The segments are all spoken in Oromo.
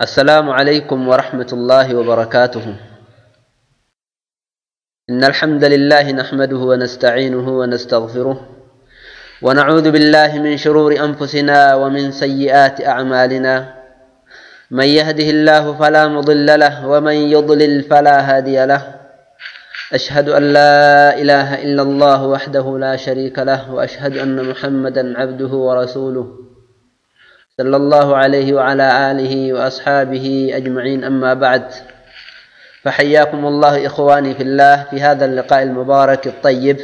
السلام عليكم ورحمة الله وبركاته. إن الحمد لله نحمده ونستعينه ونستغفره ونعوذ بالله من شرور أنفسنا ومن سيئات أعمالنا. من يهده الله فلا مضل له ومن يضلل فلا هادي له. أشهد أن لا إله إلا الله وحده لا شريك له وأشهد أن محمدا عبده ورسوله صلى الله عليه وعلى آله وأصحابه أجمعين. أما بعد، فحياكم الله إخواني في الله في هذا اللقاء المبارك الطيب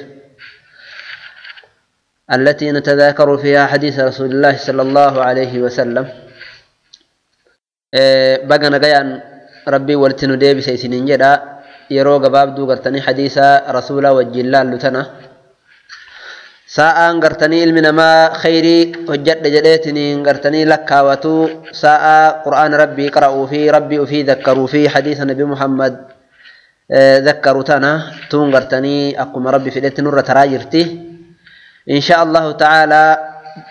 التي نتذاكر فيها حديث رسول الله صلى الله عليه وسلم. بقنا قيان ربي ولتنو ديبي سيسنين جدا yeroo gabaabduu gartanii hadiisa rasuula wajjin laallu tana sa'aan gartanii ilmi namaa khayrii hojjadhe jedheetiniin gartanii lakkaawatu sa'a qur'aana rabbii qara'uu fi rabbii ufii dhakkaruu fi hadiisa nabi Muhammad dhakkaru tana tuun gartanii akkuma rabbi fedhetti nurra taraa jirti insha Allahu ta'ala.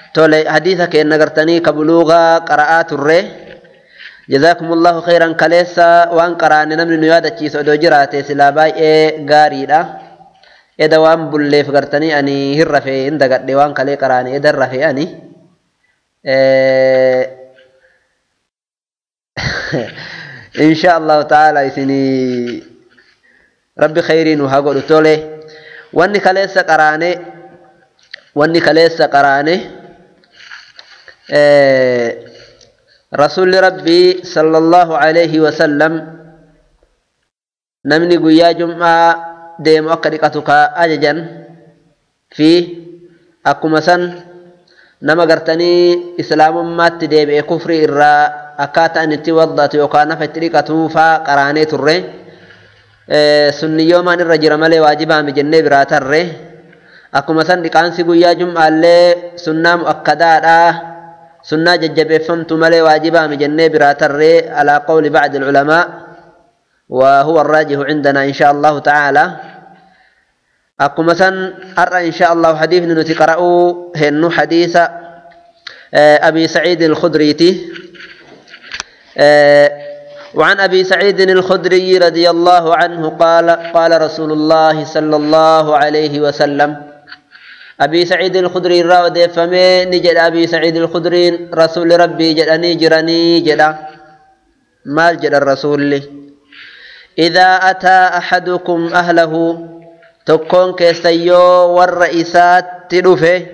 Tole, hadiisa keenna gartanii ka buluugaa qara'aa turre. جزاكم الله خيرا. كليسا وان قران نمن نيادچيس odoo jiraate sila baay'ee gaariidha. Eda waan bulleef gartanii ani hirrafe hin dagadhe waan kalee qaraane eda rafe ani insha Allah ta'ala isini rabbi khairin haa godhu. Tole, wanni kaleessa qaraane, wanni kaleessa qaraane رسول ربي صلى الله عليه وسلم نمني قيا جمعة ديم أكريقتك أججا في أكمسا نما قرتني إسلام ما تديب كفر إرى أكاتا أن تيوضت يوكا نفتريقته فقراني تري سني يوما الرجل مالي واجبا مجنة براتر أكمسا لقانسي قيا جمعة اللي سنة مؤكدة سنة ججب فهمت ملي واجبا مجنة براتر على قول بعض العلماء وهو الراجح عندنا إن شاء الله تعالى. أقوم أرى إن شاء الله حديث نتقرأ هنو حديث أبي سعيد الخدري. وعن أبي سعيد الخدري رضي الله عنه قال قال رسول الله صلى الله عليه وسلم. أبي سعيد الخدري راود فمي نجد أبي سعيد الخدري رسول ربي جدني جرني جدا مال جد الرسول لي إذا أتى أحدكم أهله تكون كيسيو والرئيسات تلفه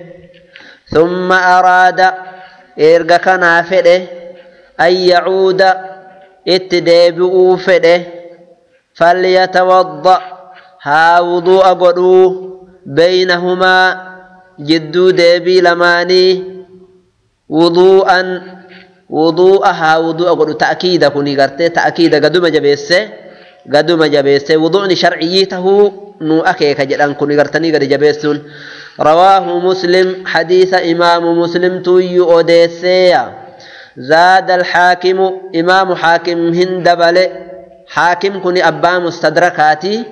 ثم أراد إرقا كان فده أن يعود اتدابئوا فده فليتوضأ ها وضوء قدوه بينهما جدو ديبي لماني وضوءا وضوءها وضوء قدو تأكيد كوني قرتي تأكيد قدوم جبيسة قدوم جبيسة وضوء شرعيته نو أكيك جدان كوني قرتني قد جبيسون. رواه مسلم حديث إمام مسلم توي أوديسيا. زاد الحاكم إمام حاكم هندبل حاكم كوني أبا مستدركاتي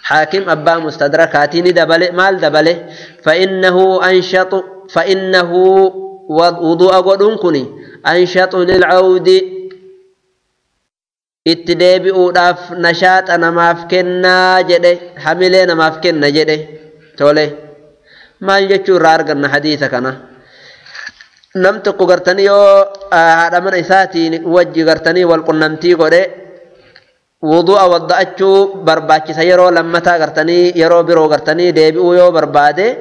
حاكم أبا مستدركاتي ندبل مال دبل فإنه أنشط فإنه وضوء قدون كني أنشط للعود اتدابئ داف نشاط أنا ما فكنا جده حملنا ما فكنا جده. تولي مال جتشو رارقنا حديثك أنا نمتق قرتني هذا من إساتي وجه قرتني والقنمتي قده وضوء وضعتشو برباچ سيرو لما تاغرتني يرو برو غرتني ديبئو يو برباده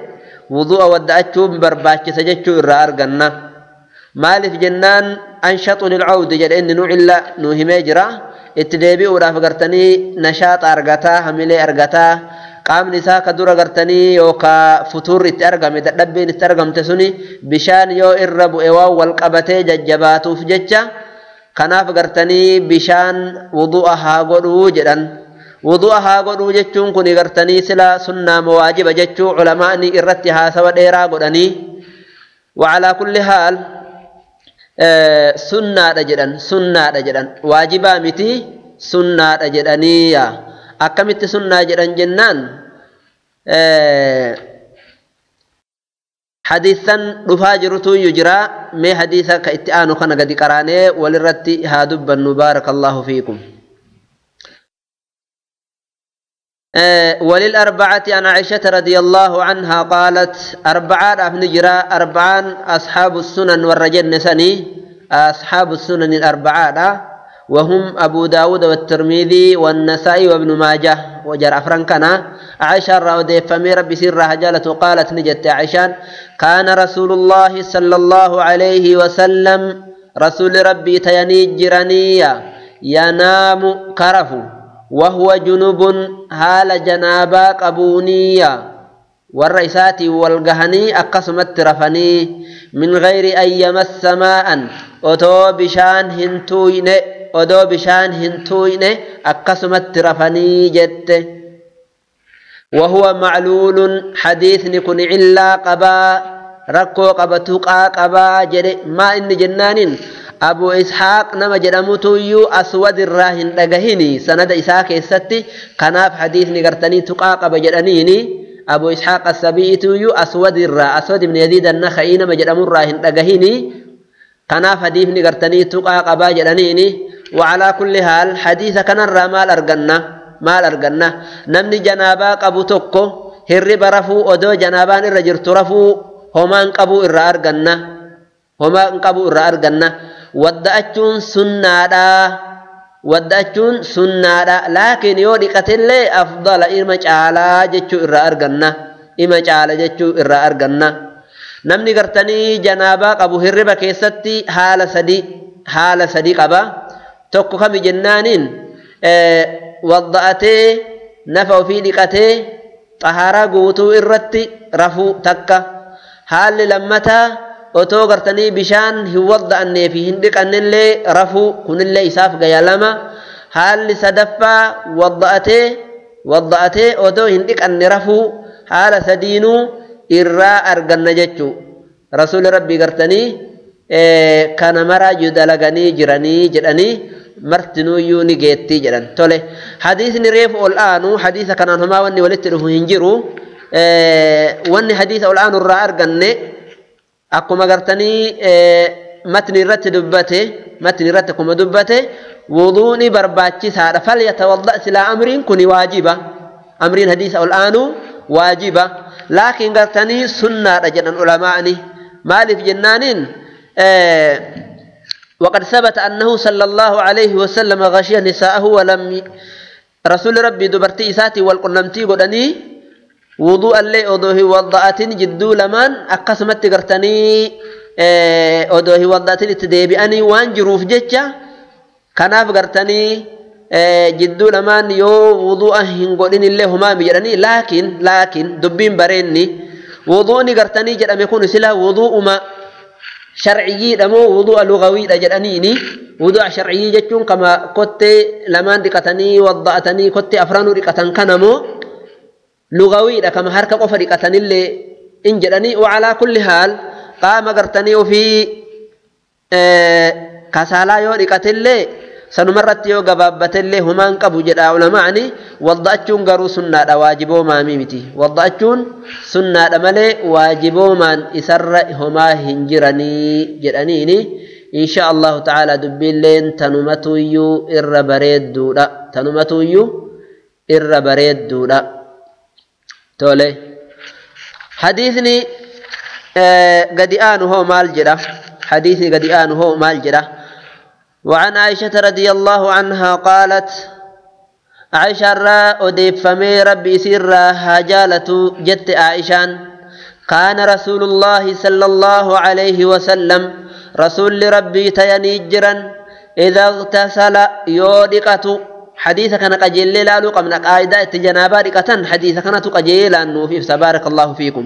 وضوء وضعتشو برباچ سجچو الرارغنا مالف جنان انشط للعود جل ان نوع الا نوهمه جرا اتديبئو راف غرتني نشاط ارغتا حمله ارغتا قام نساء كدور غرتني يوكا فطور اترغم ددبين اترغمت سني بشان يو الرب ايوا والقبته ججباتوف جچا kanaaf gartanii bishaan wudu'a haa godhuu jedhan. Wudu'a haa godhuu jechuun kun gartanii sila sunnaa mawaajiba jechuu culamaani irratti haasawa dheeraa godhanii. Wacalaa kulli haal sunnaadha jedhan sunnaadha jedhan waajibaa miti sunnaadha jedhanii. Akkamitti sunnaa jedhan jennaan حديثا رفاجرتو يجرى ما حديثا كإتآنو كان قد قراني وللرتي هادب بارك الله فيكم. وللأربعة عن عائشة رضي الله عنها قالت أربعة أفنجرا أربعان أصحاب السنن والرجل نسني أصحاب السنن الأربعة وهم أبو داود والترمذي والنسائي وابن ماجه وجر أفرنكنا. عائشة رضي فمي ربي سر هجالة قالت نجت عائشة كان رسول الله صلى الله عليه وسلم رسول ربي تيني جرانية ينام كرف وهو جنب هال جنابا قبونية والرئيسات والقهني أقسمت رفني من غير أن يمس ماء أتو بشان هنتوين أدو بشان هنتوين أقسمت رفني جت وهو معلول حديث نكون إلا قبا ركو قبا تقا قبا جري ما إن جنان أبو إسحاق نما جرمتو يو أسود الراهن دغهني سند إسحاق الستي كناف حديث نغرتني تقا قبا جرانيني أبو إسحاق السبيعي يو أسود الرا أسود بن يزيد النخعي نما جرم الراهن دغهني كناف حديث نغرتني تقا قبا جرانيني. وعلى كل حال حديث كان الرا مال أرغنا مال أرغنا نمني جنابا قبو توكو هرب رفو أدو جنابان الرجل ترفو همان قبو الرا أرغنا همان قبو الرا أرغنا wadda'achuun sunnaadha wadda'achuun sunnaadha laakiin yoo dhiqatellee afdala ima caalaa jechuu irraa arganna ima caala jechuu irraa arganna. Namni gartanii janaabaa qabu hirriba keessatti haala sadii qaba. Tokko kami jennaaniin wadda'atee nafa ofii dhiqatee xahaaraa guutuu irratti rafuu takka. Haalli lammataa otoo gartanii bishaan hin wadda'annee fi hin dhiqannellee rafuu kunillee isaaf gaya lama. Haalli sadaffaa wadda'atee otoo hin dhiqanne rafuu haala sadiinuu irraa arganna jechuu. Rasuulli rabbii gartanii kana maraa dalaganii jiranii jedhanii martinuuyyuu ni geettii jedhan. Tole hadiisni reefu ol aanu hadiisa kanaan homaa wanni walitti dhufu hin jiru. Wanni hadiisa ol aanu irraa arganne akkuma gartanii matni irratti dubbate matni irratti akkuma dubbate wuduuni barbaachisaadha. Falyatawadda silaa amriin kuni waajiba amriin hadiisa ol aanu waajiba laakiin gartanii sunnaadha jedhan ulamaa'ni. Maaliif jennaaniin وقد ثبت أنه صلى الله عليه وسلم غشي نساءه ولم رسول ربي دبرتي إساتي والقنمتي قدني وضوء اللي أدوه وضعتين جدو لمن أقسمت قرتني أدوه وضعتين اتديبئني وانجروف جتشا كناف قرتني جدو لمن يو وضوء هنقولين اللي هما مجرني لكن دبين بريني وضوءني قرتني جرم يكون سلا وضوء ما شرعي دمو وضوء لغوي جرانيني وضوء شرعي جتون كما كنت لمن دقتني وضعتني كنت أفرانو دقتن كنمو لغوي كما حركة قفا دقتني اللي إن جراني. وعلى كل حال قام قرتني وفي كسالا يو دقتلي سنمرت يو قبابتلي همان قبو جدا علماءني وضعتون قرو سنة واجبو ما ميمتي وضعتون سنة ملي واجبو من إسر هما هنجرني جرانيني إن شاء الله تعالى دبين تنمتو يو إر بريد دولا تنمتو يو إر بريد دولا تولي حديثني قد آنه هو مال جرا حديثني قد آنه هو مال جرا. وعن عائشة رضي الله عنها قالت عائشة را أديفمي ربي سر هجالة جت عائشان كان رسول الله صلى الله عليه وسلم رسول ربي تينيجرا إذا اغتسل يودقة حديث كان قجل لا لقى من قاعدة جنابة حديث كان تقجيل أنه في تبارك الله فيكم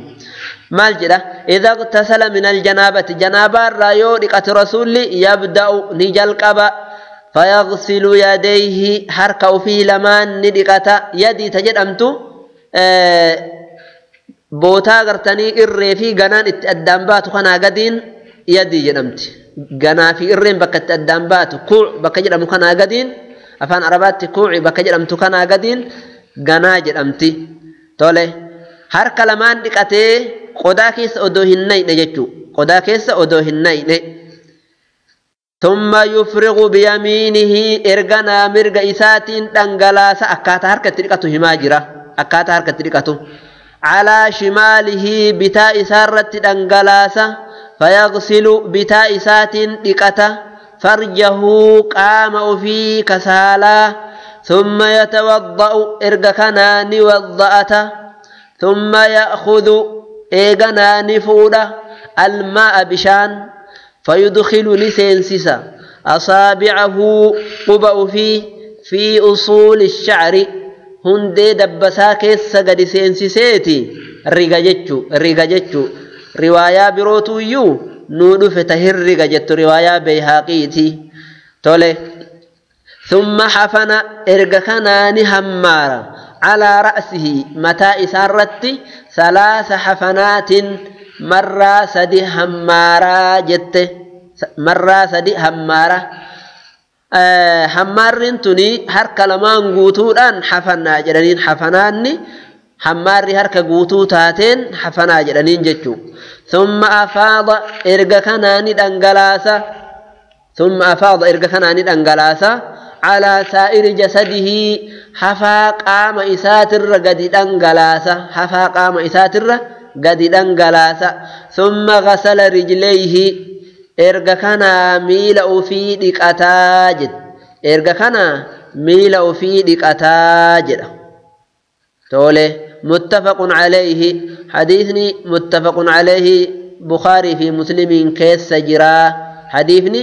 مالجرة إذا اغتسل من الجنابة جنابة رايودقة رسول يبدأ نجلقب فيغسل يديه حركة في لمان ندقة يدي تجد أمتو بوتا غرتني إرّي في غنان الدنبات خنا قدين يدي جنمت غنا في إرّين بكت الدنبات كوع بكجر أمو خنا قدين أفان عربات كوعي بكجر أمتو خنا قدين غنا جنمتي تولي حركة لمان دقته qodaa keessa odoo hin nayne jechuu qodaa keessa odoo hin nayne. Thumma yufrigu biyamiinihi erganaa mirga isaatiin dhangalaasa akkaataa harkatti dhiqatu himaa jira akkaataa harkatti dhiqatu calaa shimaalihi bitaa isaarratti dhangalaasa fayaghsilu bitaa isaatiin dhiqata farjahu qaama ofii kasaalaa thumma yatawadda'u erga kanaa ni wadda'ata thumma ya'khudhu eeganaa ni fuudha almaa'a bishaan فيدخل نسينسسا أصابعه قبأ في أصول الشعر هندي دبسا كيس قد سينسسيتي رقجتشو رقجتشو رواية بروتو يو نودو فتهر رقجتو رواية بيهاقيتي تولي ثم حفن إرقكناني همارا على رأسه متى إسارتي 3 حفنات مرة سدي همارا جت مرة سدي همارا همارين توني هر كلمان قوتودان حفنا جرانين حفناني هماري هر كقوتو تاتين حفنا جرانين جتشو ثم أفاض إرقكناني دنقلاسا ثم أفاض إرقكناني دنقلاسا على سائر جسده حفا قام إساتر قد دنقلاسا حفا قام إساتر قد دنقلاسا ثم غسل رجليه إرغا كان ميل أوفي ديك أتاجد إرغا كان ميل أوفي ديك أتاجد تولي متفق عليه حديثني متفق عليه بخاري في مسلم كيس جرا حديثني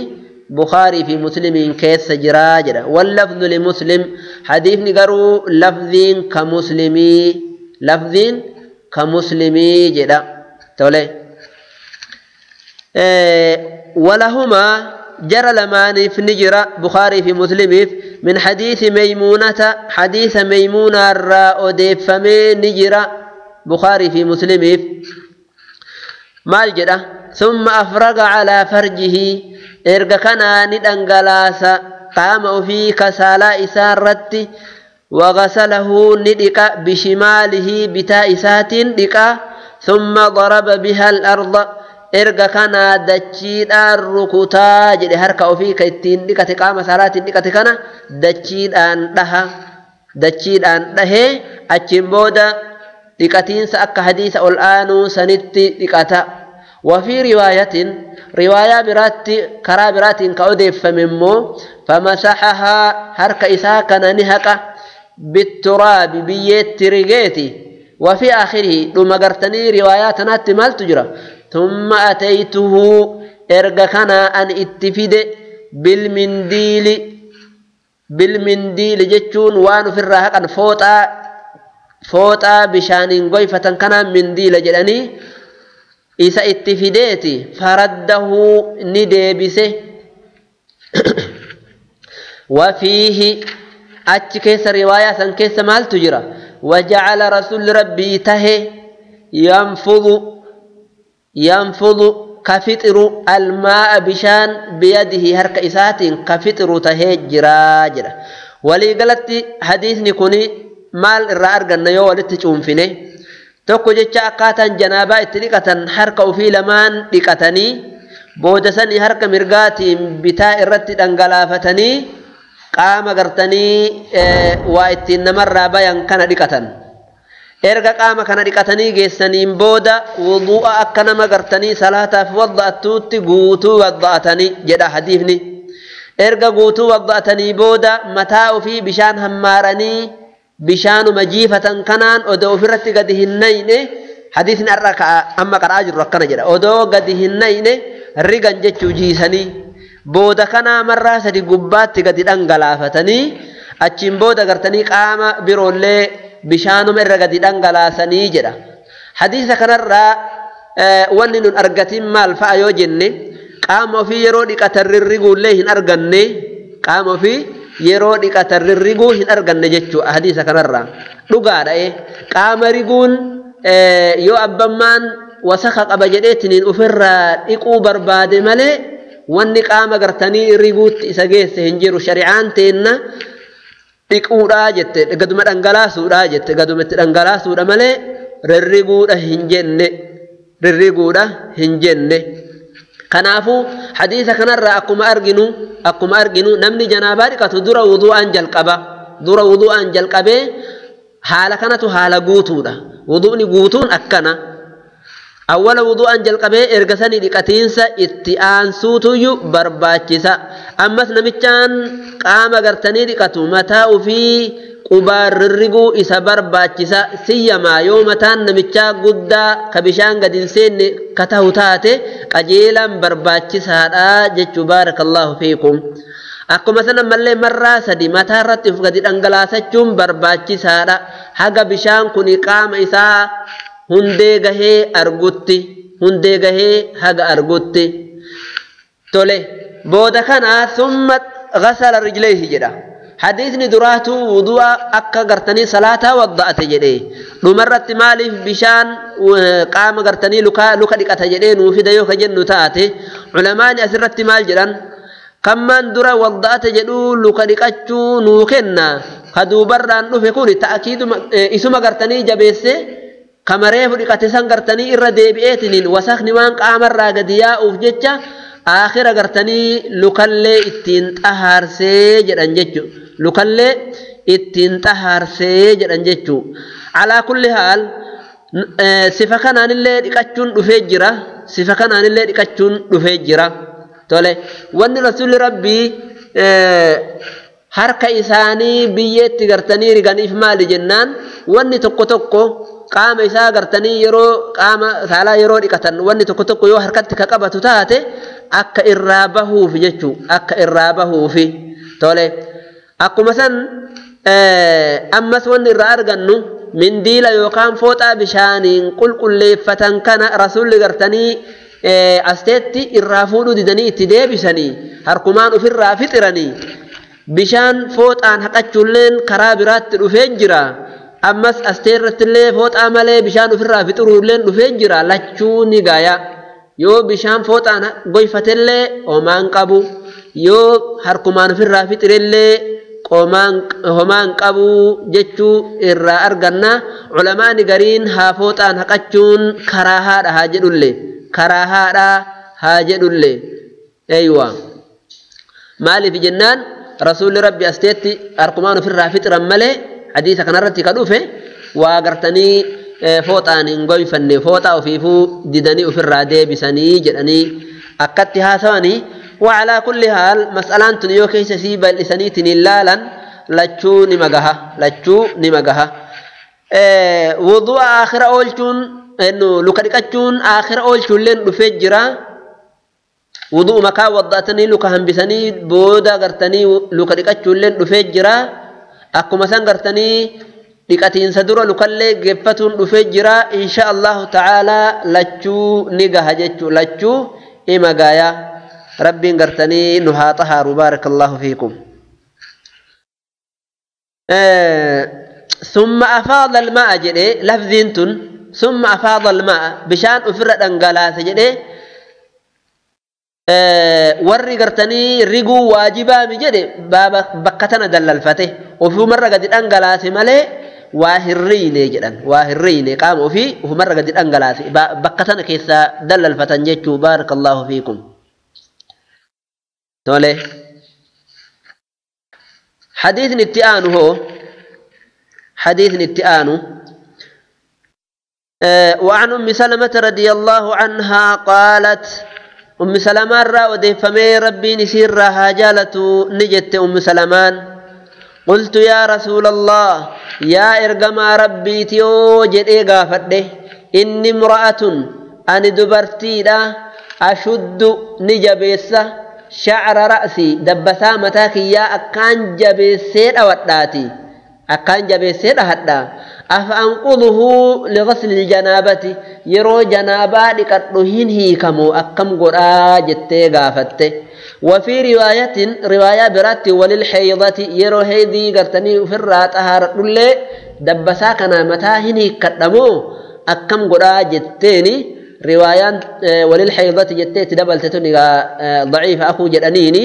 بخاري في مسلم كيس جرا جرا واللفظ لمسلم حديثني قروا لفظين كمسلمي لفظين كمسلمي جدا تولي ولهما جرى لمان في نجرة بخاري في مسلم من حديث ميمونة حديث ميمونة الراء فمي نجرة بخاري في مسلم مال جدا ثم أفرغ على فرجه إرغ كان ندنغلاس قام في كسالا إسارت وغسله ندك بشماله بتائسات دك ثم ضرب بها الأرض إرغا كان دجيدان ركوتا جدي هركا وفي كيتين دكت قام صلاة دكت كان دجيدان دها دجيدان دهه أچين بودا دكتين سأك حديث الآن سنت دكتا وفي رواية رواية برات كرا برات كأوديف فممو فمسحها هرك إسا كان نهك بالتراب بيت رجيتي وفي آخره لما قرتني رواياتنا تمال تجرى ثم أتيته إرغكنا أن اتفد بالمنديل بالمنديل جتشون وانو في الرهق أن فوتا فوتا بشان قيفة كان منديل جلني إذا اتفديتي فرده نديبسه وفيه achi keessa riwaayaa san keessa maaltu jira wajacala rasuulli rabbii tahe yanfudu kafixiru almaa'a bishaan biyadihi harka isaatiin kafixiru tahee jiraa jedha. Waliigalatti hadiisni kun maal irraa arganna yoo walitti cuunfine tokko jecha akkaataan janaabaa itti dhiqatan harka ofii lamaan dhiqatanii booda sanii harka mirgaatiin bitaa irratti dhangalaafatanii qaama gartanii waa ittiin namarraa bayan kana dhiqatan. Erga qaama kana dhiqatanii geessaniin booda wudu'a akka nama gartanii salaataaf wadda'attuutti guutuu wadda'atanii jedha hadiifni. Erga guutuu wadda'atanii booda mataa ofii bishaan hammaaranii bishaanuma jiifatan kanaan odoo ofirratti gadi hin nayne hadiisni har'a amma qara'aa jirru akkana jedha. Odoo gadi hin nayne rigan jechuu jiisanii booda kanaa marraa sadi gubbaatti gadi dhangalaafatanii achiin booda gartanii qaama biroollee bishaanuma irra gadi dhangalaasanii jedha. Hadiisa kanarraa wanni nun argatin maal fa'a yoo jenne qaama ofii yeroo dhiqatan rirriguullee hin arganne qaama ofii yeroo dhiqatan rirriguu hin arganne jechuudha hadiisa kanarraa. Dhugaadha qaama riguun yoo abbammaan wasaka qaba jedheetiniin ofirraa dhiquu barbaade malee wanni qaama gartanii riguutti isa geesse hin jiru. Shari'aan teenna dhiquudhaa jette gaduma dhangalaasuudhaa jette gaduma itti dhangalaasuudha malee rirriguudha hin jenne. Rirriguudha hin jenne. Kanaafuu hadiisa kanarraa akkuma arginu namni janaabaa dhiqatu dura wudu'aan jalqaba. Dura wudu'aan jalqabee haala kanatu haala guutuudha. Wudu'ni guutuun akkana. Awwala wudu'aan jalqabee erga sanii dhiqatiinsa itti aansuutuyyuu barbaachisa. Ammas namichaan qaama gartanii dhiqatu mataa ofii qubaan rirriguu isa barbaachisa. Siyyamaa yoo mataan namichaa guddaa ka bishaan gadi hin seenne ka tahu taate qajeelaan barbaachisaadha jechuu. Baarakallaahu fiikum. Akkuma sana mallee marraa sadi mataa irratti of gadi dhangalaasachuun barbaachisaadha. Haga bishaan kun qaama isaa hundee gahee argutti, hundee gahee haga argutti. Tole, booda kana summa ghasala rijlayhi jedha. Hadiisni duraatu wudu'a akka gartanii salaataa wadda'ate jedhe. Dhumarratti maaliif bishaan qaama gartanii luka dhiqata jedhee nuu fida yoo ka jennu taate, culamaani asirratti maal jedhan? Kammaan dura wadda'ate jedhuu luka dhiqachuu nuu kenna. Ka duubarraan dhufe kun ta'kiiduma isuma gartanii jabeesse kamareefu dhiqate san gartanii irra deebi'eetiniin wasakni waan qaamarraa gadi yaa'uuf jecha aakhira gartanii lukallee ittiin xahaarsee jedhan jechu. Lukallee ittiin xahaarsee jedhan jechu. Alaa kulli haal sifa kanaanillee dhiqachuun dhufee jira. Sifa kanaanillee dhiqachuun dhufee jira. Tole, wanni rasuulli rabbii harka isaanii biyyeetti gartanii riganiif maali jennaan, wanni tokko tokko qaama isaa gartanii yeroo qaama saalaa yeroo dhiqatan wanni tokko tokko yoo harkatti ka qabatu taate akka irraa bahuuf jechuu, akka irraa bahuufi. Tole, akkuma san ammas wanni irraa argannu mindiila yookaan fooxaa bishaaniin qulqulleeffatan kana rasuulli gartanii asteetti irraa fuudhuu didanii itti deebisanii harkumaan ofirraa fixiranii. Bishaan fooxaan haqachuulleen karaa biraatti dhufee jira. Ammas astee irrattillee fooxaa malee bishaan ofirraa fixuruulleen dhufee jira. Lachuu ni gaaya. Yoo bishaan fooxaan goyfatellee homaan qabu. Yoo harkumaan ofirraa fixirellee homaan qabu jechuu irraa arganna. Culamaani gariin haa fooxaan haqachuun karaa haadha haa jedhulle. Karaa haadha haa jedhulle. Eeywa. Maaliif jennaan rasuulli rabbi asteetti harkumaan ofirraa fixiran malee hadiisa kanarratti ka dhufe waa gartanii fooxaan hin goyfanne, fooxaa ofiifuu didanii ofirraa deebisanii jedhanii akkatti haasawanii. وعلى كل حال مسألان تن yoo keessa sii bal'isaniitiin hin laalan lachuu ni magaha, lachuu ni magaha. Wudu'a aakhira oolchuun luka dhiqachuun aakhira oolchuulleen dhufee jira. Wudu'u makaa wadda'atanii luka hambisanii booda gartanii luka dhiqachuulleen dhufee jira. Akkuma san gartanii dhiqatiinsa dura lukallee geeffatuun dhufee jira. Insha Allahu ta'ala lachuu ni gaha jechuu, lachuu ima gaaya. Rabbiin gartanii nu haa xahaaru. Baarakallahu fiikum. Summa afaada alma'a jedhee lafziin tun, summa afaada alma'a bishaan ofirra dhangalaase jedhee. Warri gartanii riguu waajibaami jedhe bakka tana dallalfate ofumarra gadi dhangalaase malee waa hirriine jedhan, waa hirriine qaama ofii ofumarra gadi dhangalaase bakka tana keessaa dallalfatan jechuu. Baarakallahu fiikum. Tole, hadiisni itti aanu hoo, hadiisni itti aanu وعن أم سلمة رضي الله عنها قالت، أم سلمان را وديفمي ربي نسير هاجالة نجت أم سلمان: قلت يا رسول الله، يا إرقما ربي تيو جدي غافده، إني امرأة أني دبرتي لا أشد نجبيسة شعر رأسي دبسا متاكي يا أكان جبيسين أوداتي أكان جبيسين أهدا، أفأنقضه لغسل الجنابة يرو جنابا لكتلهين هي كمو أكم قرآ جتي غافته. وفي رواية رواية برات وللحيضة يرو هيدي قرتني في الرات أهارت للي دبسا كنا متاهن هي كتلمو أكم قرآ جتيني. رواية وللحيضة جتي تدبل تتني ضعيفة أخو جدنيني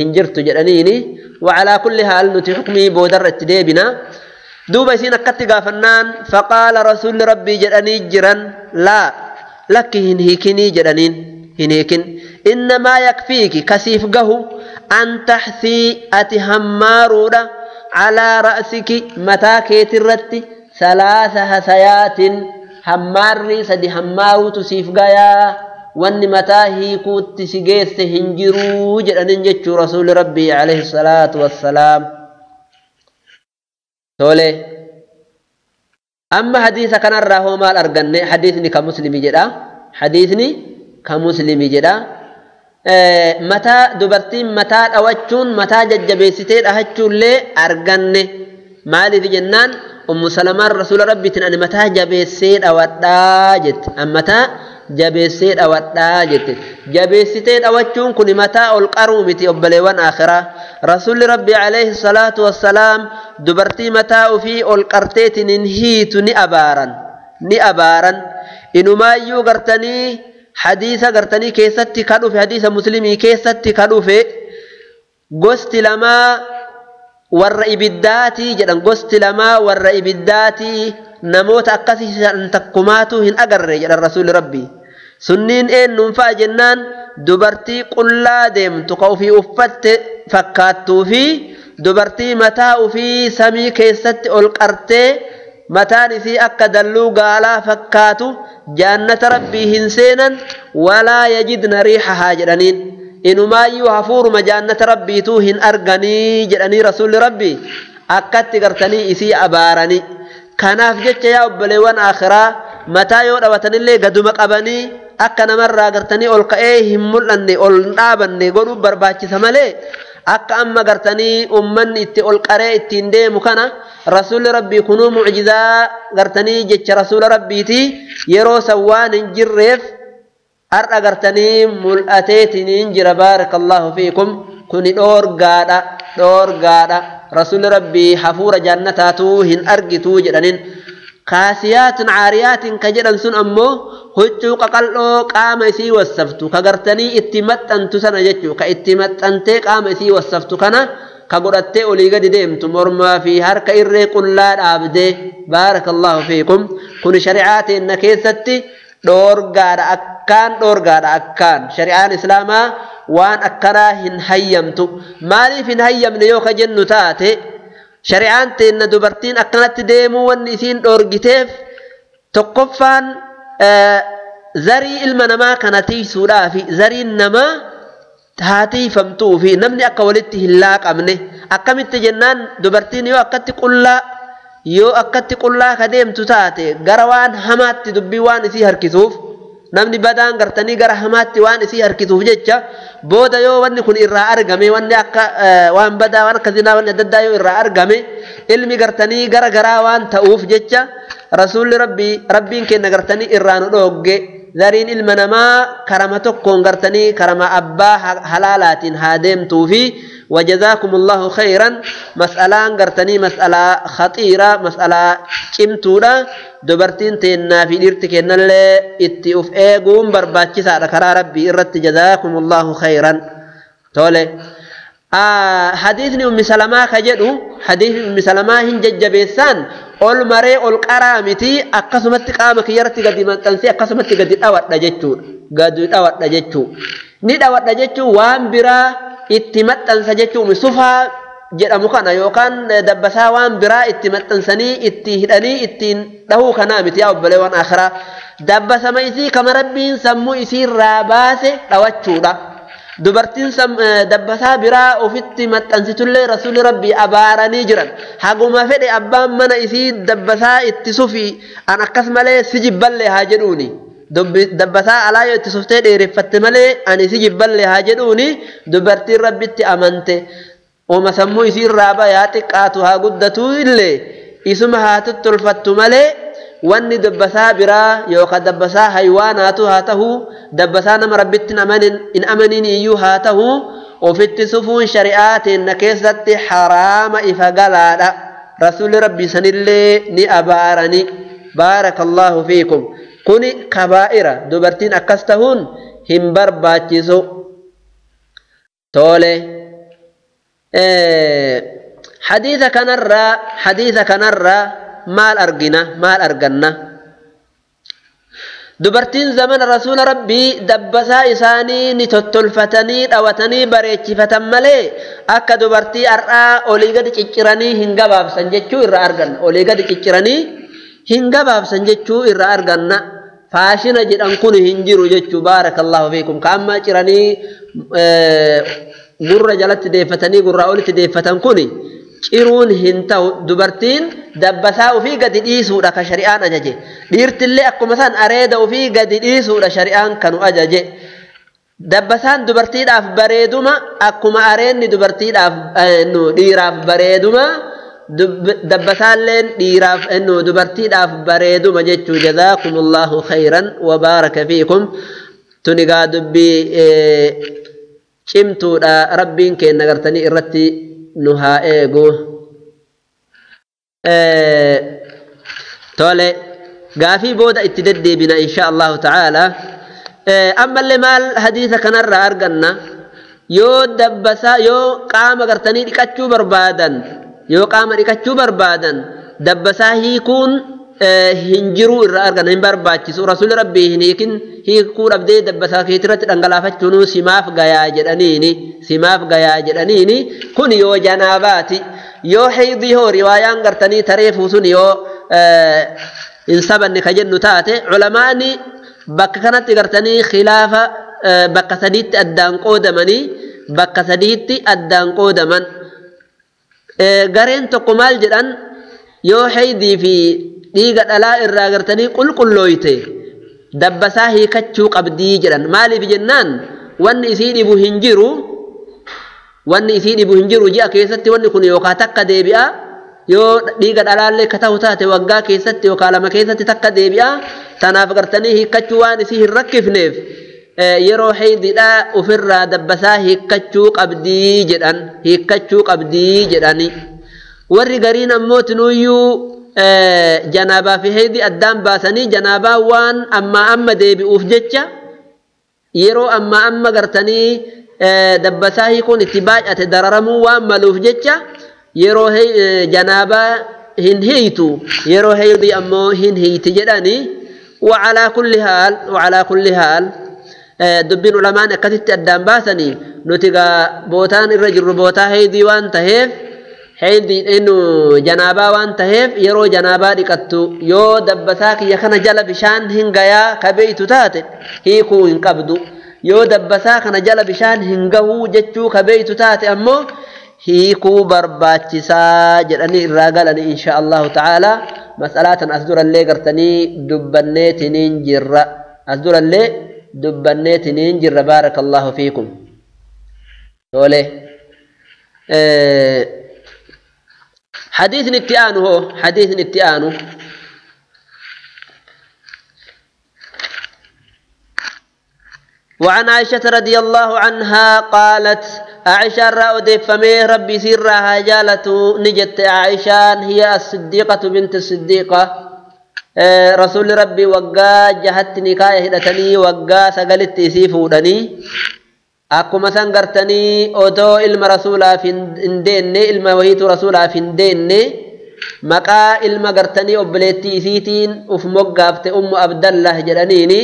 هنجرت جدنيني. وعلى كل حال نتي حكمي بودر التديبنا دوبا سين أكتي غافنان. فقال رسول ربي جدني جرا لا Lakki hin hiikinii jedhaniin hin hiikin. Innamaa yakfiiki kasiif gahu an taxsii ati hammaaruudha calaa ra'siki mataa keetirratti salaasa hasayaatin hammaarrii sadi hammaaruutu siif gayaa wanni mataa hiikuutti si geesse hin jiruu jedhaniin jechuu rasuuli rabbii alayhi salaatu wassalaam. Tole. Amma hadiisa kanarraa hoo maal arganne? Hadiisni ka Muslimi jedha. Hadiisni ka Muslimi jedha. Mataa dubartiin mataa dhawachuun mataa jajjabeessitee dhahachuullee arganne. Maaliif jennaan Ummu Salamaan rasuula rabbiitiin ani mataa jabeessee dhawadhaa jette. An mataa jabeessee dhawadhaa jette. Jabeessitee dhawachuun kun mataa ol qaruu miti obboleewwan akhiraa. Rasuulli rabbi alayhi salaatu wassalaam dubartii mataa ofii ol qarteetiin hin hiitu ni abaaran. Ni abaaran. Inumaayyuu gartanii hadiisa gartanii keessatti ka dhufe hadiisa Muslimii keessatti ka dhufe gosti lamaa warra ibiddaatii jedhan gosti lamaa warra ibiddaatii namoota akkasii takkumaatu hin agarre jedhan rasuulli rabbii. Sunniin eenyuun fa'a jennaan dubartii qullaa deemtu ka ofii uffatte fakkaattuu fi dubartii mataa ofii samii keessatti ol qartee mataan isii akka dalluu gaalaa fakkaatu jaannata rabbii hin seenan walaa yajidna riixahaa jedhaniin. Inumaayyuu hafuuruma jaannata rabbiituu hin arganii jedhanii rasuulli rabbii akkatti gartanii isii abaaranii. Kanaaf jecha yaa obboleewwan akhiraa mataa yoo dhawatanillee gaduma qabanii akka namarraa gartanii ol ka'ee hin mul'anne ol dhaabanne godhuuf barbaachisa malee akka amma gartanii ummanni itti ol qaree ittiin deemu kana rasuulli rabbii kunuu mucjizaa gartanii jecha rasuula rabbiiti yeroo san waan hin jirreef har'a gartanii mul'ateetiniin jira. Baarakallahu fiikum. Kuni dhoorgaadha dhoorgaadha. Rasuulli rabbii hafuura jannataatuu hin argituu jedhaniin. Kaasiyaatin caariyaatin ka jedhan sun ammoo huccuu qaqal'oo qaama isii wassaftu ka gartanii itti maxxantu sana jechuu ka itti maxxantee qaama isii wassaftu kana ka godhattee olii gadi deemtu mormaa fi harka irree qullaa dhaabdee. Baarakallahu fiikum. Kun shari'aa teenna keessatti dhoorgaadha akkaan dhoorgaadha akkaan shari'aan islaamaa waan akkanaa hin hayyamtu. Maaliif hin hayyamne yoo ka jennu taate shari'aan teenna dubartiin akkanatti deemuu wanni isiin dhoorgiteef tokkoffaan zarii ilma namaa kana tiisuudhaafi zariin namaa haa tiifamtuu fi namni akka walitti hin laaqamne. Akkamitti jennaan dubartiin yoo akkatti qullaa ka deemtu taate gara waan hamaatti dubbii waan isii harkisuuf namni badaan gartanii gara hamaatti waan isii harkisuuf jecha booda yoo wanni kun irraa argame wanni akka waan badaa waan akka zinaa wanni adda addaa yoo irraa argame ilmi gartanii gara garaa waan ta'uuf jecha rasuulli rabbii rabbiin kenna gartanii irraa nu dhoogge. Zariin ilma namaa karama tokkoon gartanii karama abbaa halaalaatiin haa deemtuu fi وجزاكم الله خيرا. مسألة غرتني مسألة خطيرة مسألة cimtuudha. Dubartiin teennaa fi dhiirti kennallee itti uf eeguun barbaachisaadha karaa rabbii irratti. جزاكم الله خيرا. Tole. Hadiisni Ummi Salamaa ka jedhu hadiisni Ummi Salamaa hin jajjabeessaan ol maree ol qaraa miti akkasumatti qaama kiyyarratti gadi maxxansee akkasumatti gadi dhawadha jechuudha. Gadi dhawadha jechuu. Ni dhawadha jechuun waan biraa itti maxxansa jechuun sufaa jedhamu kana yookaan dabbasaa waan biraa itti maxxansanii itti hidhanii ittiin dhahuu kanaa miti yaa obboleewwan akhiraa. Dabbasama isii kama rabbiin sammuu isiirraa baase dhawachuudha. Dubartiin dabbasaa biraa ofitti maxxansitullee rasuulli rabbii abaaranii jiran. Haguma fedhe abbaan mana isii dabbasaa itti sufi an akkas malee si jibballee haa jedhuuni. Dabbasaa alaa yoo itti suftee dheereffatte malee ani si jibballee haa jedhuuni dubartiin rabbitti amante. Ooma sammuu isiirraa bayaa xiqqaatu haa guddatu illee isuma haa tottolfattu malee wanni dabbasaa biraa yookaan dabbasaa haywaanaatu haa ta'u dabbasaa nama rabbitti hin amanin iyyuu haa ta'u ofitti sufuun shari'aa teenna keessatti haraama ifa galaadha. Rasuulli rabbii sanillee ni abaarani. Baarakallahu fiikum. Kuni kabaa'ira dubartiin akkas ta'uun hin barbaachisu. Tole. Hadiisa kanarraa maal argina maal arganna? Dubartiin zamana rasuula rabbii dabbasaa isaanii ni tottolfatanii dhawatanii bareechifatan malee akka dubartii har'aa olii gadi cicciranii hin gabaabsan jechuu irraa arganna. Olii gadi cicciranii hin gabaabsan jechuu irraa arganna. Faashina jedhan kun hin jiru jechuu baarakallahu fiikum. Ka amma ciranii gurra jalatti deeffatanii gurraa olitti deeffatan kuni ciruun hin ta'u. Dubartiin dabbasaa ofii gadi dhiisuudha ka shari'aan ajaje. Dhiirtillee akkuma san areeda ofii gadi dhiisuudha shari'aan kanu ajaje. Dabbasaan dubartiidhaaf bareeduma akkuma areenni dubartiidhaaf dhiiraaf bareeduma dabbasaalleen dhiiraaf dubartiidhaaf bareeduma jechuu. Jazaakumullahu khayran wa baaraka fiikum. Tunigaa dubbii cimtuudha rabbiin kenna gartanii irratti nu haa eegu. Tole gaafii booda itti deddeebina insha Allahu ta'ala. Ammallee maal hadiisa kanarraa arganna? Yoo dabbasaa yoo qaama gartanii dhiqachuu barbaadan, yoo qaama dhiqachuu barbaadan dabbasaa hiikuun hin jiruu irraa arganna, hin barbaachisu. Rasuulli rabbii hin hiikin, hiikuu dhabdee dabbasaa keetirratti dhangalaafachuun simaaf gayaa jedhaniini, simaaf gayaa jedhaniini. Kun yoo janaabaati. Yoo heydii hoo riwaayaan gartanii taree fuusun yoo hin sabanne ka jennu taate, culamaani bakka kanatti gartanii khilaafa bakka sadiitti addaan qoodamanii, bakka sadiitti addaan qoodaman. Gareen tokko maal jedhan? Yoo heydii fi dhiiga dhalaa irraa gartanii qulqullooyte dabbasaa hiikachuu qabdii jedhan. Maaliif jennaan wanni isii dhibu hin jiru, wanni isii dhibu hin jiru. Ji'a keessatti wanni kun yookaa takka deebi'a, yoo dhiiga dhalaallee ka ta'u taate waggaa keessatti yookaa lama keessatti takka deebi'a. Tanaaf gartanii hiikkachuu waan isii hin rakkifneef yeroo heydiidhaa ofirraa dabbasaa hiikkachuu qabdii jedhan, hiikkachuu qabdii jedhani. Warri gariin ammoo tinuuyyuu janaabaa fi heydii addaan baasanii janaabaa waan ammaa amma deebi'uuf jecha yeroo ammaa amma gartanii dabbasaa hiikuun itti baay'ate dararamuu waan maluuf jecha yeroo janaabaa hin hiitu, yeroo heydii ammoo hin hiiti jedhani. وعلى كل حال، وعلى كل حال dubbiin ulamaan akkasitti addaan baasanii nuti gaa bootaan irra jirru bootaa heydii waan taheef, heydii innu janaabaa waan taheef, yeroo janaabaa dhiqattu yoo dabbasaa kiyya kana jala bishaan hin gayaa ka beeytu taate hiikuu hin qabdu. Yoo dabbasaa kana jala bishaan hin gahuu jechuu ka beeytu taate ammoo hiikuu barbaachisaa jedhanii irraa galanii insha Allahu ta'ala. Mas'alaa tan as durallee gartanii dubbanneetiniin jirra, as durallee dubbanneetiniin jirra. Baarakallahu fiikum. Tole حديث اتيان هو حديث اتيان. وعن عائشة رضي الله عنها قالت، عائشة رأى فمي ربي سرها جالت نجت. عائشة هي الصديقة بنت الصديقة. رسول ربي وقا جهت نكاية هدتني وقا سقلت سيفودني akkuma san gartanii otoo ilma rasuulaaf hin deenne, ilma wahiitu rasuulaaf hin deenne, maqaa ilma gartanii obboleettii isiitiin uf moggaafte ummu Abdallah jedhaniini.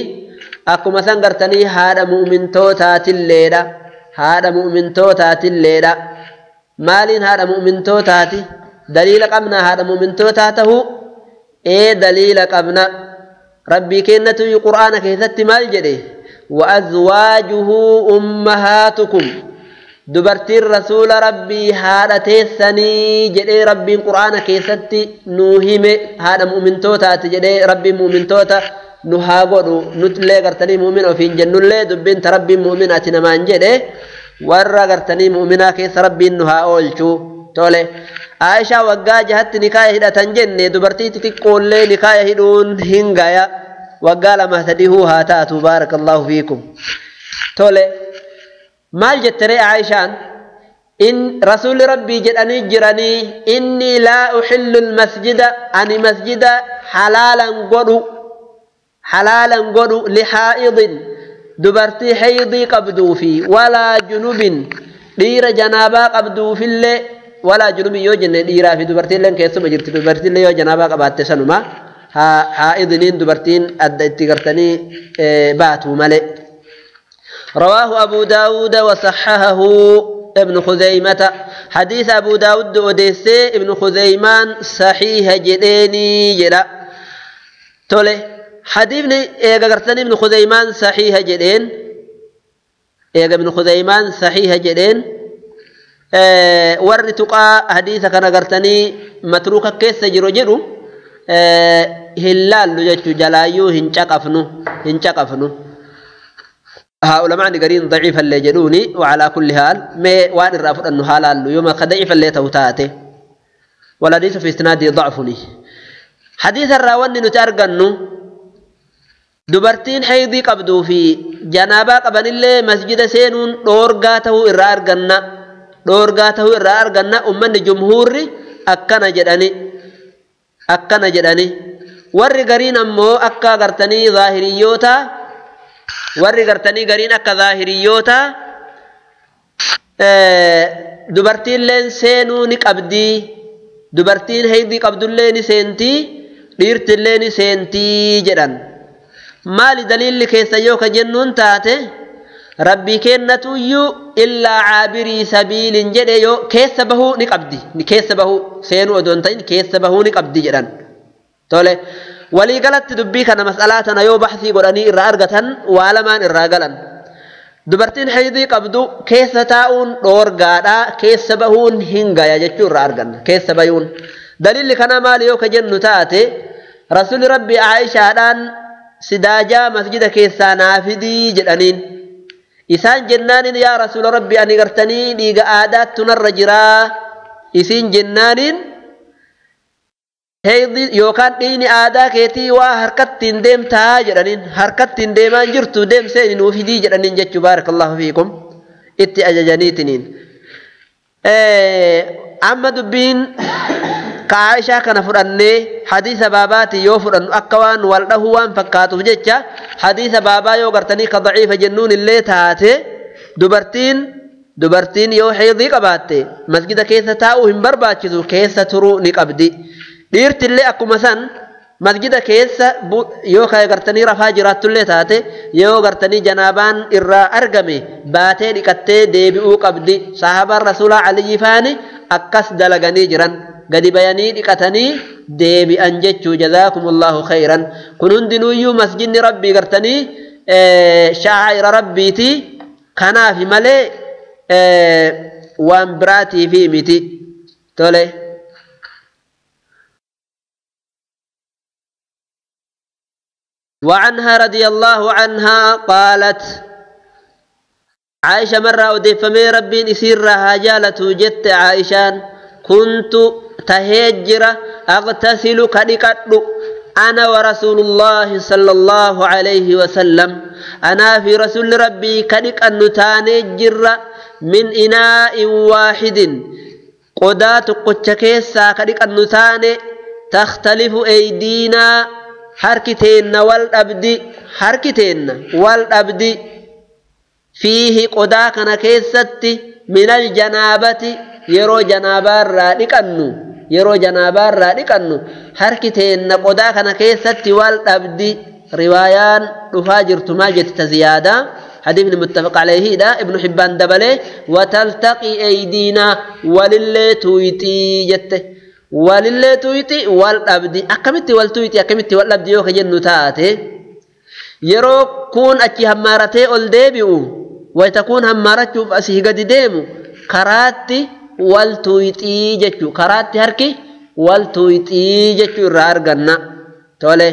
Akkuma san gartanii haadha mu'mintootaatilleedha, haadha mu'mintootaatilleedha. Maaliin haadha mu'mintootaati? Daliila qabna haadha mu'mintootaa tahuu? Ee, daliila qabna. Rabbii kennatu qur'aana keessatti maal jedhe? وأزواجه أمهاتكم. دبرتي الرسول ربي هذا تيسني جدي ربي القرآن كيستي نوهم هذا مؤمن توتا تجدي ربي مؤمن توتا نهاغدو نتلي غرتني مؤمن وفي جنة لي دبين تربي مؤمن أتنا ما جدي ورا غرتني مؤمنا كيس ربي نها أولشو. تولي عائشة وقا جهت نكاية هدا تنجن دبرتي تتقول لي نكاية هدون هنغايا وقال ما تديه هاتات. بارك الله فيكم. تولي مال جتري عائشان إن رسول ربي جدني جراني إني لا أحل المسجد أني مسجد حلالا قدو، حلالا قدو لحائض دبرتي حيضي قبدو في ولا جنوب دير جنابا قبدو في اللي ولا جنوب يوجن ديرا في دبرتي لن كيسو بجرت دبرتي اللي يو جنابا قبات سنما Haa'idniin dubartiin adda itti gartanii baatu malee. رواه أبو داود وصححه ابن خزيمة. حديث أبو داود أوديسي ابن خزيمان صحيح جديني جدا. تولي حديثني إيغا غرتني ابن خزيمان صحيح جدين، إيغا ابن خزيمان صحيح جدين. ور تقا حديث كان غرتني متروك كيس جرو جرو هلال لجتو جلايو هنشقفنو هنشقفنو. هؤلاء معني قرين ضعيف اللي جدوني. وعلى كل حال ما وان الرافض أنه حلال يوم ضعيف اللي توتاته. والحديث في إسناده ضعفني. حديث الراوني نتارجنو دبرتين حيضي قبضوا في جنابا قبل اللي مسجد سينون دورغاته الرارجنا دورغاته الرارجنا. أمن جمهوري أكنا جدني أكنا جدني. ور قرين أمو أكا قرتني ظاهريوتا. warri gartanii gariin akka zaahiriyyoota dubartiilleen seenuu ni qabdii, dubartiin haydii qabdullee ni seentii, dhiirtillee ni seentii jedhan. Maali daliilli keessa yoo ka jennuun taate rabbii kennatuyyuu illaa caabirii sabiilin jedhe yoo keessa bahuu ni qabdi, keessa bahuu seenuu odoo hin ta'in keessa bahuu ni qabdi jedhan. Tole walii galatti dubbii kana mas'alaa tana yoo baxsii godhanii irraa argatan waa lamaan irraa galan. Dubartiin haydii qabdu keessa taa'uun dhoorgaadhaa, keessa bahuun hin gaya jechuu irraa arganna. Keessa bayuun daliilli kana maali yoo ka jennu taate rasuulli rabbi Aayishaadhaan sidaajaa masjida keessaa naa fidii jedhaniin. Isaan jennaaniin yaa rasuula rabbi ani gartanii dhiiga aadaattu narra jiraa. Isiin jennaaniin heydii yookaan dhiigni aadaa keetii waa harkattiin deemtaa jedhaniin. Harkattiin deemaan jirtu deemseen nuu fidii jedhaniin jechuu. Baarakallahu fiikum itti ajajaniitiniin. Amma dubbiin ka Aayishaa kana fudhannee hadiisa baabaati yoo fudhannu akka waan wal dhahuu waan fakkaatuuf jecha hadiisa baabaa yoo gartanii ka daciifa jennuun illee taate dubartiin yoo heydii qabaatte masjida keessa taa'uu hin barbaachisu, keessa turuu ni qabdi. Dhiirtillee akkuma san masjida keessa yoo gartanii rafaa jiraattullee taate yoo gartanii janaabaan irraa argame baatee dhiqattee deebi'uu qabdi. Sahaabaan rasuulaa Aliyyi faani akkas dalaganii jiran, gadi bayanii dhiqatanii deebi'an jechuu. Jazaakumullahu khayran. Kun hundinuyyuu masjidni rabbii gartanii shaa'ira rabbiiti. Kanaaf malee waan biraatiifi miti. Tole. وعنها رضي الله عنها قالت عائشة مرة أدفمي ربي إسيرها جالة جت عائشان كنت تهجر أغتسل كدكت أنا ورسول الله صلى الله عليه وسلم. أنا في رسول ربي كدك أن تانجر من إناء واحد قدات قتشكيسا كدك أن تختلف أيدينا حركتين والأبدي حركتين والأبدي فيه قدا كان كيستي من الجنابة يرو جنابار رادقنو يرو جنابار رادقنو حركتين قدا كان كيستي والأبدي. روايان رفاجر تماجت تزيادة حديث متفق عليه دا ابن حبان دبله. وتلتقي أيدينا وللي تويتي جته وللي تويتي والأبدي أكملت والتويتي أكملت والأبدي يوك جنو تاتي يرو كون أتي همارتي أول ديبيو ويتكون همارتي فأسيه قد ديمو كراتي والتويتي جتو كراتي هركي والتويتي جتو رارغنا. تولي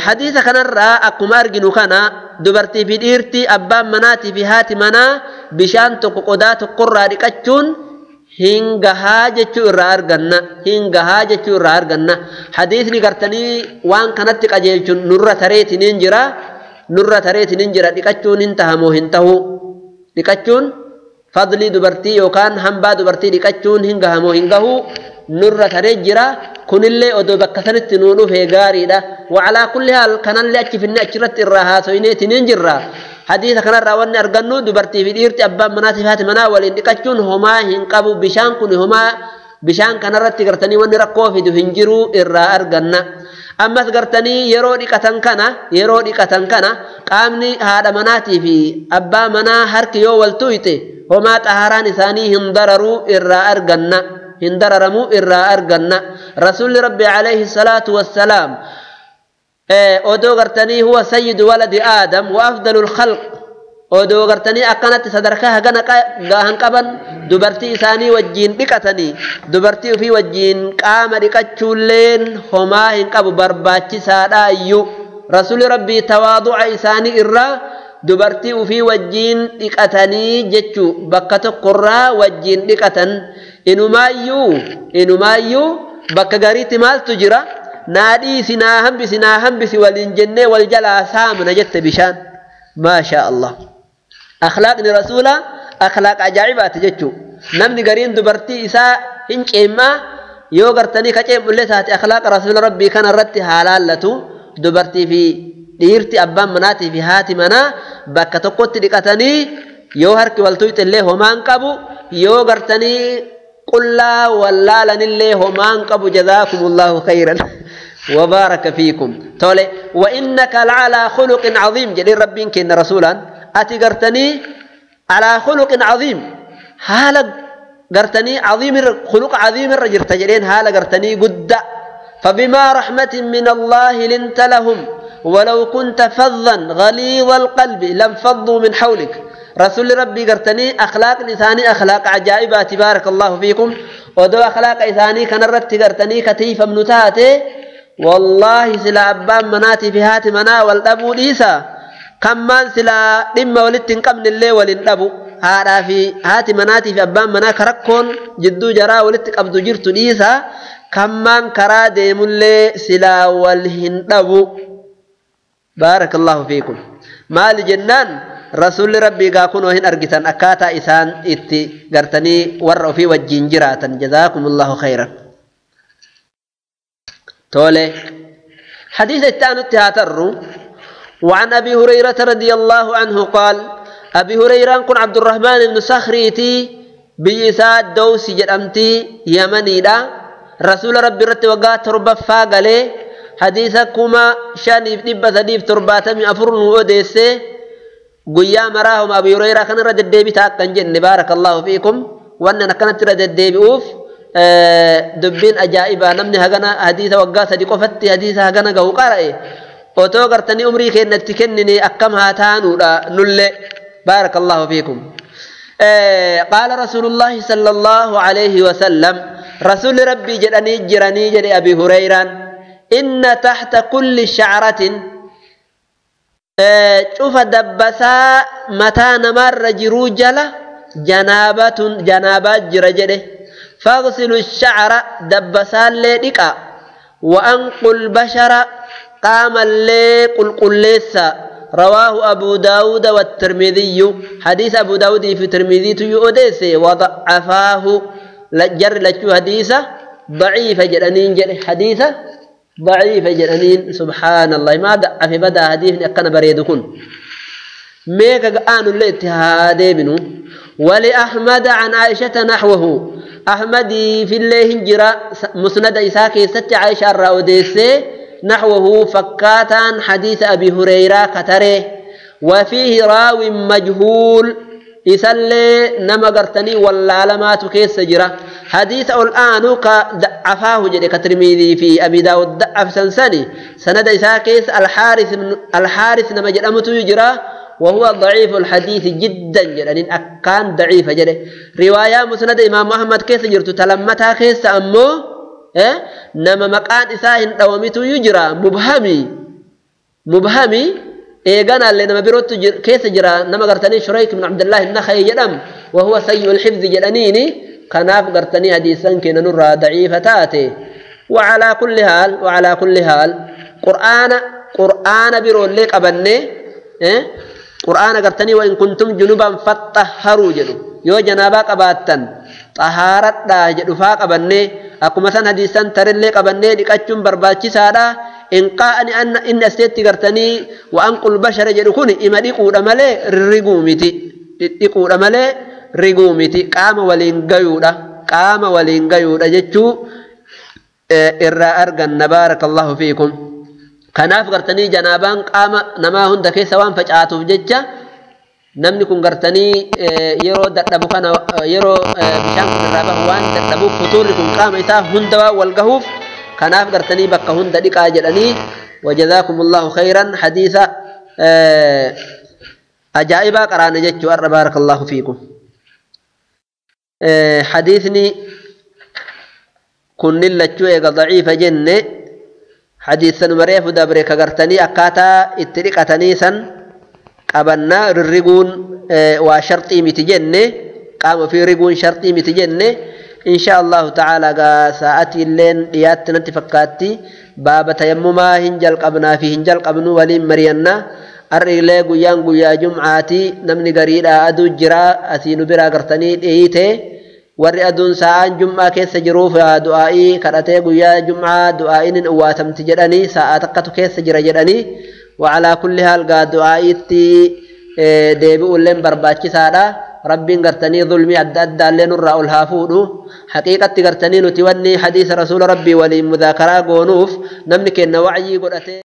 حديث كان الرا أكما أرجنو كان دبرتي في ديرتي أبا مناتي في هاتي منا بشان تقودات قرى ركتشون hingahaa jechuu irraa arganna hingahaa jechuu irraa arganna. Hadiisni gartanii waan kanatti qajeelchuun nurra tareetiniin jira nurra tareetiniin jira. Dhiqachuun hin tahamoo hin tahu? Dhiqachuun fadlii dubartii yookaan hambaa dubartii dhiqachuun hin gahamoo hin gahu? Nurra taree jira. Kunillee odoo bakka sanitti nuu dhufee gaariidha. Wacalaa kulli haal kanallee achi finne achirratti irraa haasoyneetiniin jirra. حديث كان راوني أرجنو دبرتي في ديرتي أبا مناتي فاتي منا ولين دكتشون هما هنقبو بشان كن هما Bishaan kanarratti gartanii wanni rakkoo fidu hin jiru irraa arganna. Ammas gartanii yeroo dhiqatan kana qaamni haadha manaatii fi abbaa manaa harki yoo wal tuyte homaa xaharaan isaanii hin dararuu irraa arganna. Hin dararamuu irraa arganna. Rasuulli Rabbi alayhi salaatu wassalaam odoo gartanii huwa sayyidu waladi Aadam wa afdalul khalq odoo gartanii akkanatti sadarkaa hagana gahan qaban dubartii isaanii wajjiin dhiqatanii dubartii ofii wajjiin qaama dhiqachuulleen homaa hin qabu barbaachisaadha iyyuu. Rasuulli Rabbii tawaadu'a isaanii irraa dubartii ofii wajjiin dhiqatanii jechuu bakka tokkorraa wajjiin dhiqatan. Inumaayyuu bakka gariitti maaltu jira? Naa dhiisi, naa hambisi, naa hambisi waliin jennee wal jalaa saamna jette bishaan. Maashaa Allah. Akhlaaqni rasuulaa akhlaaq ajaa'ibaati jechuu. Namni gariin dubartii isaa hin ceemmaa yoo gartanii ka ceemullee taate akhlaaqa rasuula Rabbii kana irratti haa laallatu. Dubartii fi dhiirti abbaan manaatii fi haati manaa bakka tokkotti dhiqatanii yoo harki wal tuyxillee homaan qabu, yoo gartanii qullaa wallaalanillee homaan qabu. Jazaakumullahu khayran وبارك فيكم. تولي وإنك لعلى خلق عظيم جدير ربين كن رسولا أتي قرتني على خلق عظيم حالة قرتني عظيم خلق عظيم الرجل تجرين حالة قرتني قد. فبما رحمة من الله لنت لهم ولو كنت فظا غليظ القلب لانفضوا من حولك. رسول ربي قرتني أخلاق لساني أخلاق عجائبة تبارك الله فيكم. ودو أخلاق إساني كنرت قرتني كتيفا منتاتي والله سلا أبان مناتي في هات منا والأبو ليسا كمان سلا إما ولدتن قبل اللي وللأبو هذا في هات مناتي في أبان منا كركون جدو جرا ولدت قبض جرت ليسا كمان كرا ديم اللي سلا والهن أبو. بارك الله فيكم. مال جنان رسول ربي قاكون وهن أرقتان أكاتا إسان إتي قرتني ورأوا في وجين جراتا. جزاكم الله خيرا. تولي حديث التانو التهاتر. وعن أبي هريرة رضي الله عنه قال أبي هريرة كن عبد الرحمن بن صخريتي بيساد دوسي جرمتي يمني دا رسول ربي رت وقات رب فاقلي حديثكما شاني نبا ثديف ترباتمي أفرن وديسي قيا مراهم أبي هريرة كان رد الديبي تاكن جن. بارك الله فيكم. وأننا كانت رد الديبي أوف دبين أجائبا نمني هغنا حديث وقاسة دي قفتي حديث هغنا قو قرأي وتو قرتني أمري كينا تكنني أكم هاتانو نلي. بارك الله فيكم. قال رسول الله صلى الله عليه وسلم رسول ربي جراني جراني جري أبي هريرة إن تحت كل شعرة شوف دبسا متى نمر جروجلة جنابة جنابات جرجله فاغسلوا الشعر دبسا لديكا وأنقوا البشر قام اللي قل ليس. رواه أبو داود والترمذي. حديث أبو داود في الترمذي يؤديس وضعفاه لجر لجو حديثة ضعيفة جرانين جر حديثة ضعيفة جرانين. سبحان الله ما ضعف بدا حديث أكن بريدكن ميكا آن اللي اتهادي منه. ولأحمد عن عائشة نحوه. أحمد في الله جرا مسند إساكي ست عائشة الرأوديسي نحوه فكاتان حديث أبي هريرة كتره. وفيه راو مجهول إسلي نما قرتني ولا علامات كيس جرا حديث الآن كدعفاه جري كترمذي في أبي داود دعف سنسني سند إساكيس الحارث نما جرمته يجرا وهو ضعيف الحديث جدا جدا أكان ضعيف جدا. رواية مسند إمام أحمد كيس جرت تلمتها كيس أمو نما مكان إساهن دوامته يجرى مبهمي إيغانا اللي نما بيروت كيس جرى نما قرتني شريك من عبد الله النخعي جدم وهو سيء الحفظ جدنيني كناف قرتني حديثا كنا نرى ضعيفة تاتي. وعلى كل حال قرآن بيرو اللي قبني قرآن قرتني وإن كنتم جنوبا فطهروا جدو يو جنابا قباتن طهارت دا جدو فا قبني akkuma san hadiisan tarillee qabannee dhiqachuun barbaachisaadha. Inqaa'ani anna inni aseetti gartanii wa'anqul bashara jedhu kun ima dhiquudha malee riguu miti. Dhiquudha malee riguu miti. Qaama waliin gayuudha. qaama waliin gayuudha jechuu irraa arganna. Baarakallahu fiikum. Kanaaf gartanii janaabaan qaama namaa hunda keessa waan facaatuuf jecha namni kun gartanii yeroo dadhabu kana yeroo bishaan kun irraa bahu waan dadhabuuf futuurri kun qaama isaa hunda waan wal gahuuf kanaaf gartanii bakka hunda dhiqaa jedhanii. Wajazaakumullahu khayran. Hadiisa ajaa'ibaa qaraane jechuu har'a. Baarakallahu fiikum. Hadiisni kunnin lachuu eega daciifa jenne hadiisanuma reefu dabre ka gartanii akkaataa itti dhiqatanii san qabannaa rirriguun waa sharxii miti jenne, qaama ofii riguun sharxii miti jenne. Insha Allahu ta'ala gaa sa'atii illeen dhiyaatti natti fakkaatti. Baaba tayammumaa hin jalqabnaa fi hin jalqabnu waliin mari'anna. Har'i illee guyyaan guyyaa jum'aati, namni gariidhaa aduu jira asii nu biraa gartanii dhiite. Warri aduun sa'aan jum'aa keessa jiruuf du'aa'ii kadhatee guyyaa jum'aa du'aa'iin hin uwwaatamti jedhanii, sa'aa takkatu keessa jira jedhanii. Wacalaa kulli haal gaa du'aa'iitti deebi'uulleen barbaachisaadha. Rabbiin gartanii zulmii adda addaallee nurraa ol haa fuudhu. Haqiiqatti gartanii nuti wanni hadiisa rasuula rabbii waliin mudaakaraa goonuuf namni kenna wacyii godhatee.